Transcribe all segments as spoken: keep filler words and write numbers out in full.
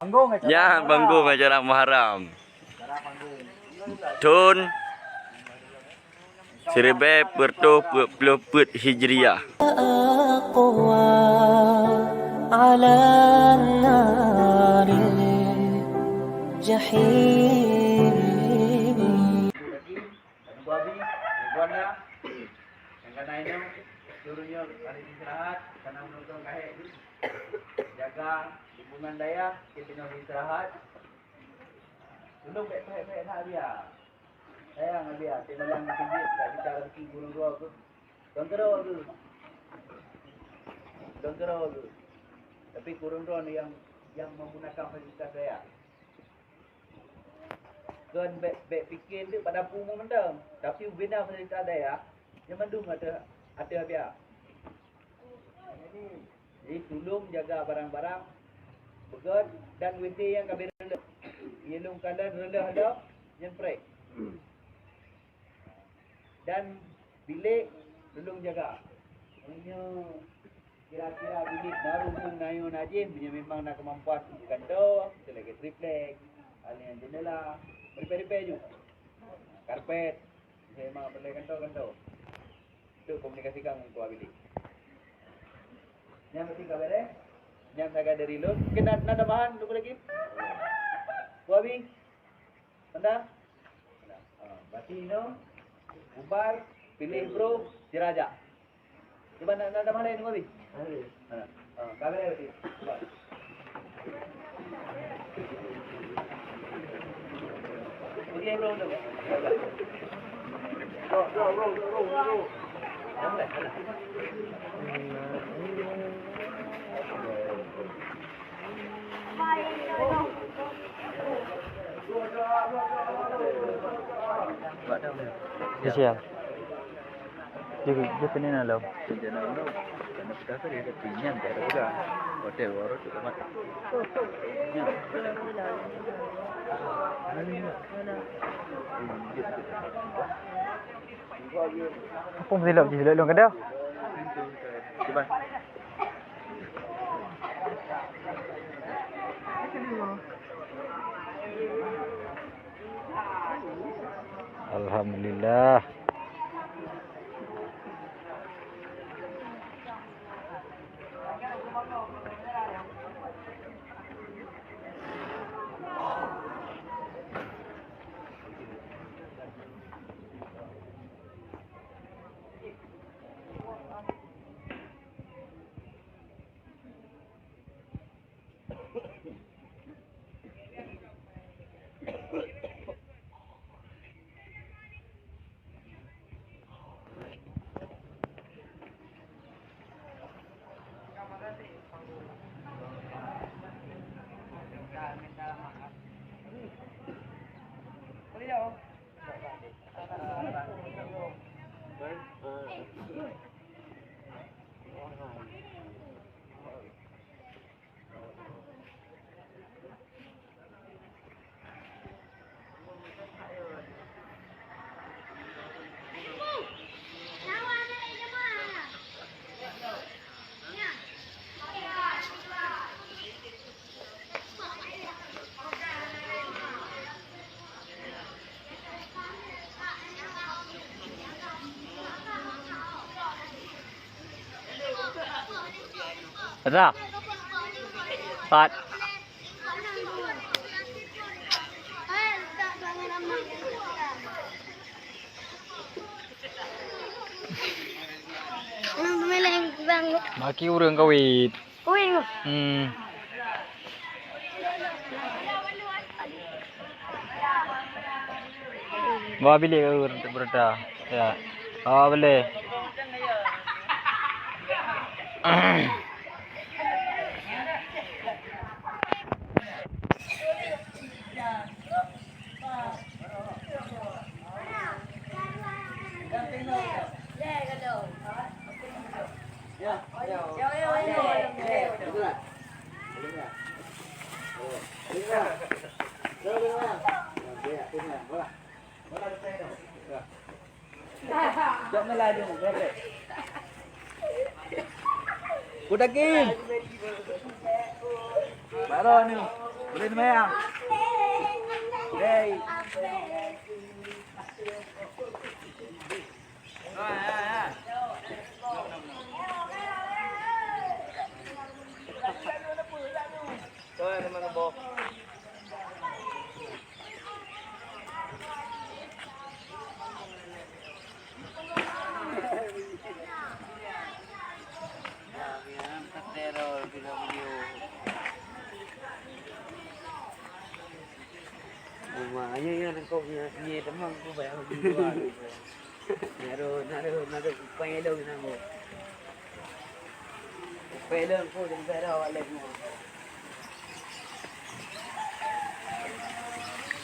Nyan banggong acara Muharram. Thon siribèe peuet reutôh peuet ploh peuet Hijriah. أقوى على النار الجحيم. Nyang kana inong, suruh nyoe kali istirahat, kana meunonton kahé. Jaga lingkungan dayah, kita nyoe istirahat. Tulông bèk pèhek-pèhek that Abiya. Sayang Abiya, tiep malam meuseujid, tak kita rezeki gurông droe tu. Gurông droe tu. Gurông droe tu. Tapi gurông droe ni yang, yang menggunakan fasilitas dayah. Kon bèk, bèk pike deuh pada peue mantong, tapi ubena fasilitas dayah, nyan mandum ateueh, ateueh Abiya. Jadi, tulông jaga barang-barang beugöt dan W C nyang ka bèk reuloh. Ilông kalon reuloh-reuloh nyan preh. Dan bilék tulông jaga. Meunyoe kira-kira bilék na rubuh, na nyoe na jéh, meunyoe memang na keumampuan untuk kantô, misalnya ke triplek, hal nyang jeundela, ripèe-ripèe ju. Karpet, misalnya memang peureulèe kantô, kantô. Untuk komunikasikan ngon ketua bilék. Nyan berarti ka bèrèh. Nyan sagai dari lôn. Mungkin na, na tambahan, lupa lagi? Ketua bi? Mantap? Ah, berarti inoe bubar, piléh bro, sira jak. Cuba na, na tamah laén, Abi? Ada. Ha. Ha, ka bèrèh berarti. Bubar. Okey, bro, bro. Bro, bro, bro, bro, bro. Kasihan. Dia, dia kena nak lawan. Apa mesti lap je lap long kada? Cuba. Alhamdulillah. Ada. Pat. Maki ureueng kawin. Ui. Hmm. Bawa bilik ke ureueng berita. Ya. Bawa boleh. Kutakin. Baru ni. Boleh sembahyang. Hei. Uma, ayo, ayo, nangkok, nyi, nyi, teman, aku bayar dua. Naruh, naruh, naruh, kupang elok, nangkok. Kupang elok, aku, jangan bayar awak lain semua.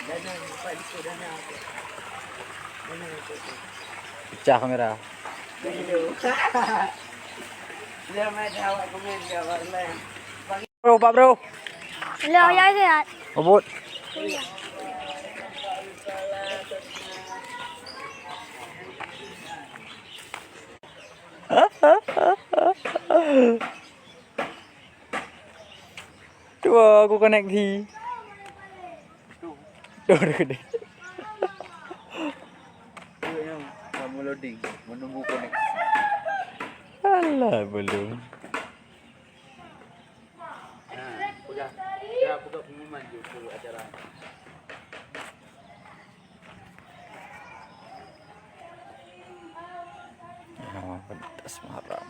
Dana, kupang elok, dana. Dana, aku. Pecah kamera. Dia main awak komen, dia awak lain. Bro, Pak Bro. Hello, ya, sehat. Obot. Cuba aku connect hi. Tuh, dah gede. Dia yang kamu loading, menunggu koneksi. Alah, belum. Nah, pegang. Dah pegang pengumuman je ke acara. Ya, pentas Muharram.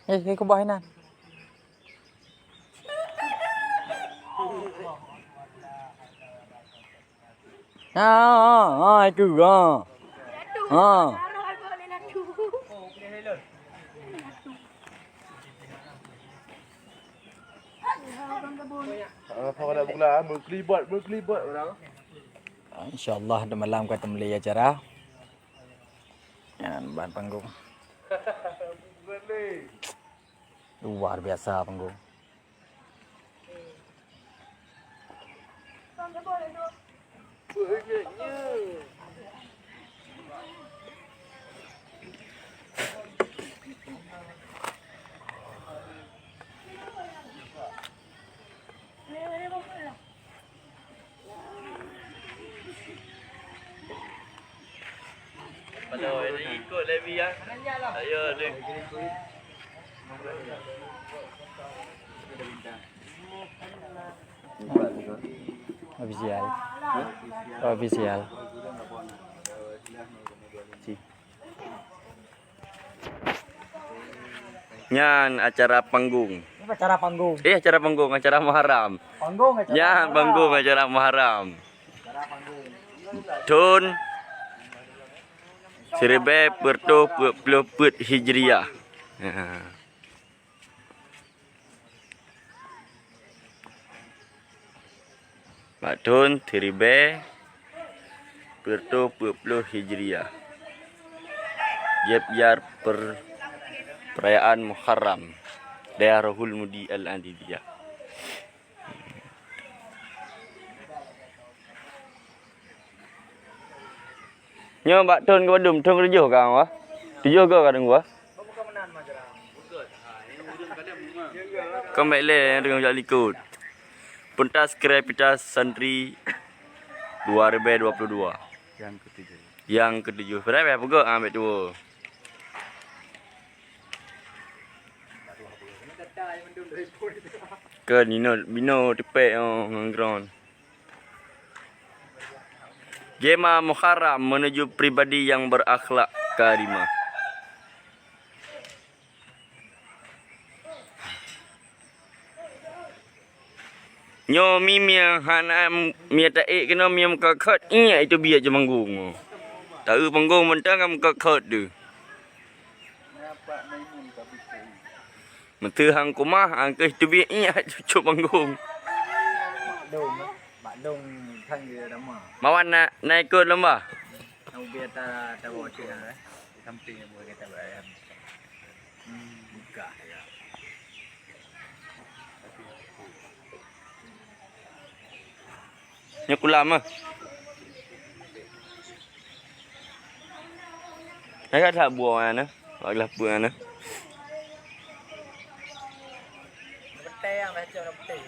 Eh, eh, kubah inan. Ha, ha, ha, itu, ha. Ha. Ah, apa nak buka? Berkelibot, berkelibot orang. InsyaAllah, di malam ka teumulai acara. Nyan ban panggung. Luar biasa panggung. Kalau ada ikut lagi ya. Ayo deh. Official. Official. Nyan acara panggung. Ini acara panggung. Eh, acara panggung, acara Muharram. Panggung acara Nyan Muharram. Panggung acara Muharram. Acara panggung. Thôn siribèe peuet reutôh peuet ploh peuet Hijriah. Ha. Bak thôn siribèe peuet reutôh peuet ploh Hijriah, jieb jar per-, peurayaan Muharram, Dairahul Mudi Al-Adidiyah. Nyoe bak thôn keu padum, thôn keu tujoh ka, wah. Tujoh go ka deungoe. Kon bèk lé nyang teungoh jak likot. Pentas Kreativitas Santri dua ribu dua puluh dua. Yang ketujuh. Yang ketujuh. Padahai bèk peugöt, ah, bèk tuwo. Ke nino, bino teupeue, oh, ngon ground. Gema Muharram menuju pribadi yang berakhlak karimah. Nyoe mi miang hana miang taék keunoe miang meukakhot, ingat itu biet je panggung. Taeu panggung mantong ka meukakhot tu. Meuteuhang kumah, angkeuh teubiet ingat cucuk panggung. Mak dong, mak dong kan dia nama. Mawan na, na ikut lomba? Nak ubi ata, ata bawah cina, eh. Di samping yang bukan kata bayar. Hmm, buka ya. Nyoe kulam ah. Nyoe ka that buah nyan. Bak glah peuet nyan. Beuteng dah cok beuteng.